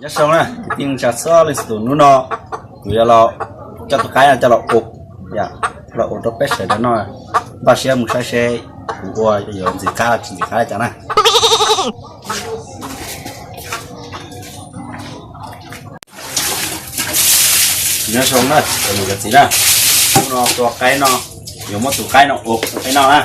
Nyob zoo na kwv tij neej tsa txhua leej txhua tus, hnub no kuv yuav los coj tus qaib no coj los ua, coj los ua rau peb sawv daws noj. Npaj siab mus saib seb kuv ua yuav ntxim qab tsis ntxim qab li cas na. Nyob zoo na cov niam cov txiv na, hnub no tua qaib no, yuav muab tus qaib no ua ua qaib noj na.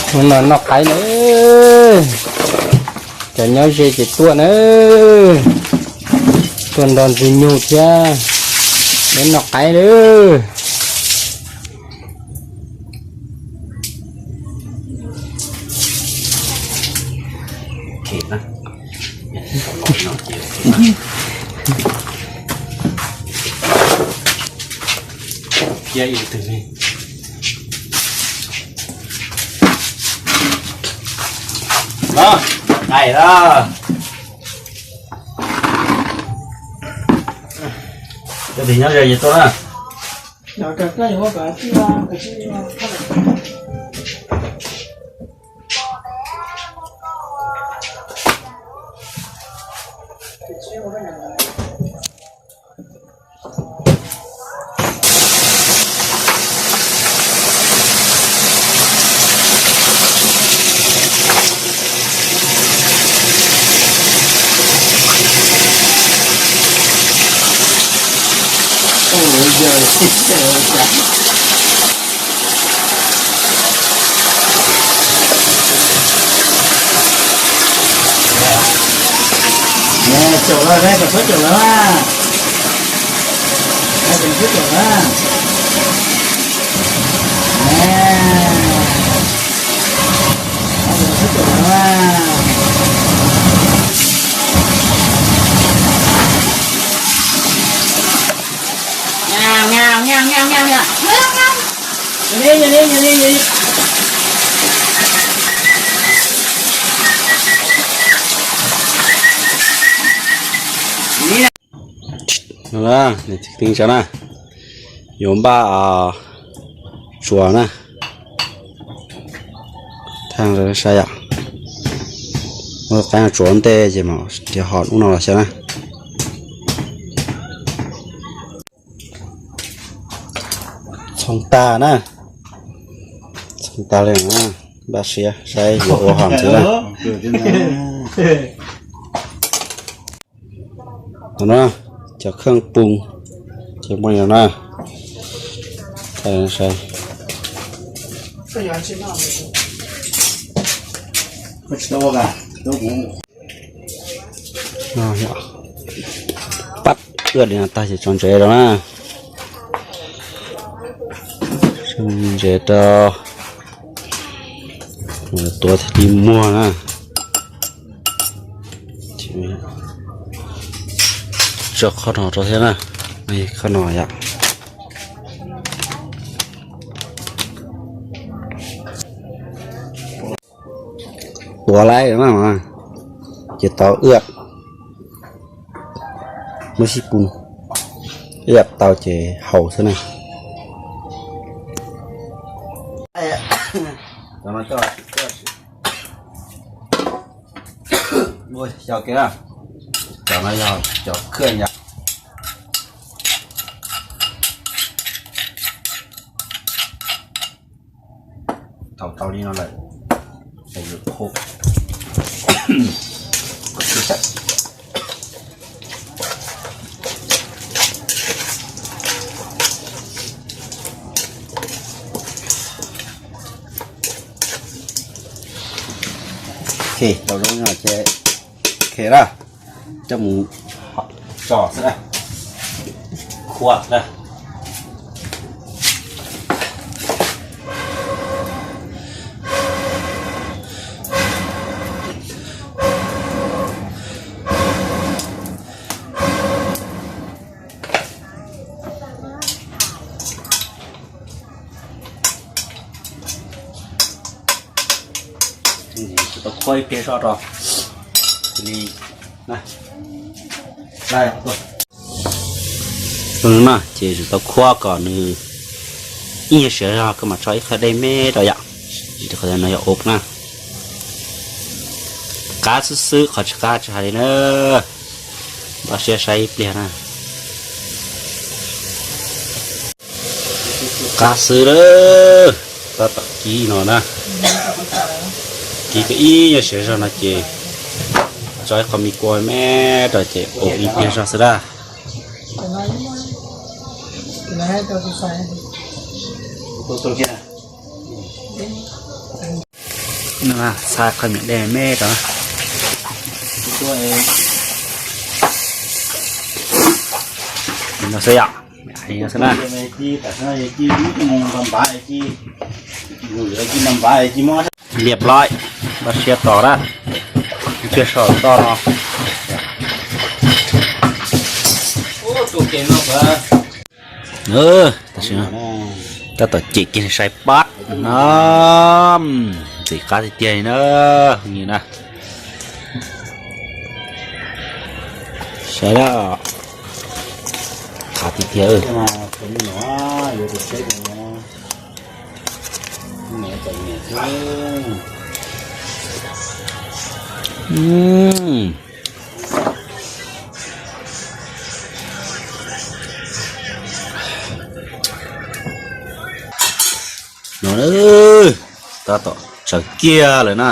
Hnub no noj qaib na, cov nyob ze ces tuaj na, tuaj nrog ntxwg nyug thiab, neb noj qaib na. Thiab ib tug ne. Los, qaib los. Cov tim nyob ze ces tuaj na. Caum lawm, kom txhob caum lawm a. Kom txhob caum lawm. Kom txhob caum lawm a. Tij neej tsa na, yuav npaj tsuav na, thaij saib yom, muab qaib no tsuav ntej ces mam tias hom ub no los xyov na. Txhoov tag na, txhoov tag li na, npaj siab saib yuav ua hom ntxiv na. No, cov kheej pun ces muaj li no na. Pab ua li no tag ces tso ntsev rau na. Tso ntsev rau, tuav thiaj li muag na. Tso qhov no rau thiab na. Qhov no yom. Tuav lawm na, ces tau ua, muab sib pun, ua tau ces haus xwb na. Cov no coj, cov no yog cov khwj yom. Thaum tau li no lawm, ok, tau zoo no ces ok na, coj mus tso xwb na, khua na. Tau khuab ib pliag zog rau li na. No ces tau khuab kom nws ib nyuag siav zog koj mam tso ib qho dej me rau yom. Qhov no yog ub na. Qab xwb xwb, qhov tsis qab tsis hais li na. Npaj siab saib ib pliag na. Qab xwb lawm, tab tom kib no na. Kib peb ib nyuag siav zog no ces tso ib qho me kua me rau ces ua ib pliag zog xwb na. Txhaj qhov me dej me rau no xwb yom. Liam plob, npaj siab tos na, tsiaj saum toj no. Tab tom cem kiag sai pab no, ntxim qab tiag tiag li na, na. Saib na, qab tiag tiag. No, tab tom tsawv kiag lawm na.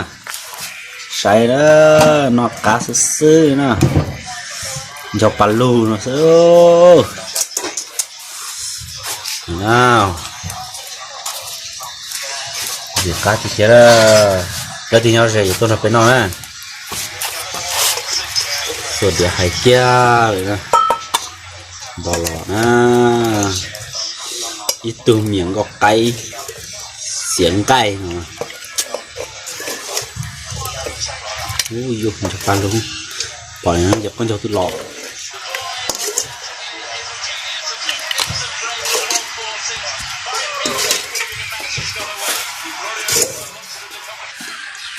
Saib na, noj qab xwb xwb na. Nco pa lug no xwb. Ntxim qab tiag tiag. Cov twg nyob ze yuav tuaj nrog peb noj na. Xuas diav hais kiag li na. Nto los na, ib tug miam nkauj qaib xiav nqaij no. Ub, yus ntsag pag lug, pom cov qaub ncaug twb los.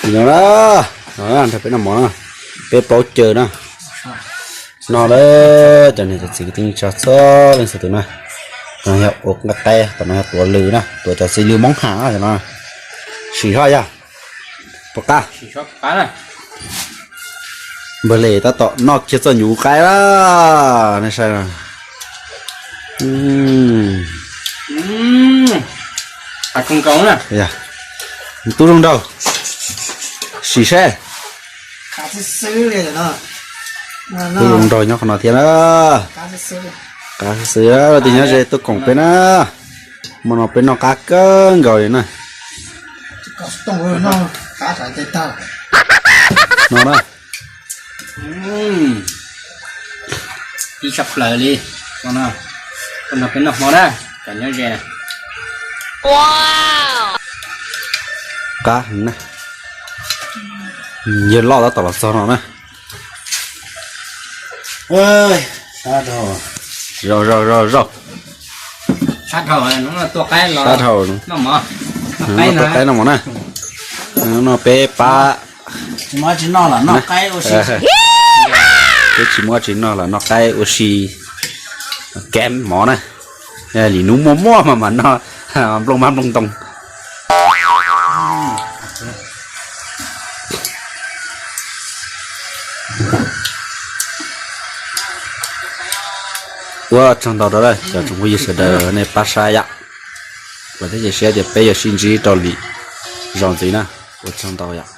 No na, no na, nrog peb noj mov na, peb paub caw na. No lawm cov niam cov txiv kwv tij neej tsa txhua leej txhua tus na, no yog ua nqaij qaib, tom no yog tuav lws na, tuav cov txiv lws Hmoob Ham no. Sim hoj yog puas qab? Npawg Les tab tom noj kiag txoj nyuv qaib na, nej saib. Tub zoo nraug, sim seb. Tub zoo nraug nyob qhov no thiab na. Qab xwb xwb, leej twg nyob ze tuaj koom peb na. Hmo no peb noj qab kawg nkaus li na. No na. Ib tshaj plaws li. Nrog peb noj hmo na, cov nyob ze. Qab heev na. Yawg loj tab tom los txog no na. Zaum zaum zaum zaum. Sab dhau, tuaj qaib noj mov na. No peb pab, peb tsis muaj tsis noj los noj qaib ua si, keb mov na. Li hnub muaj muaj mas mam noj nplooj mab nplooj ntoo. Ua tsaug ntau rau cov tsoom phooj ywg sawv daws nej pab saib yom. Vam thiab cia siab tias peb yuav sib ntsib rau lwm zaus ntxiv na. Ua tsaug ntau yom.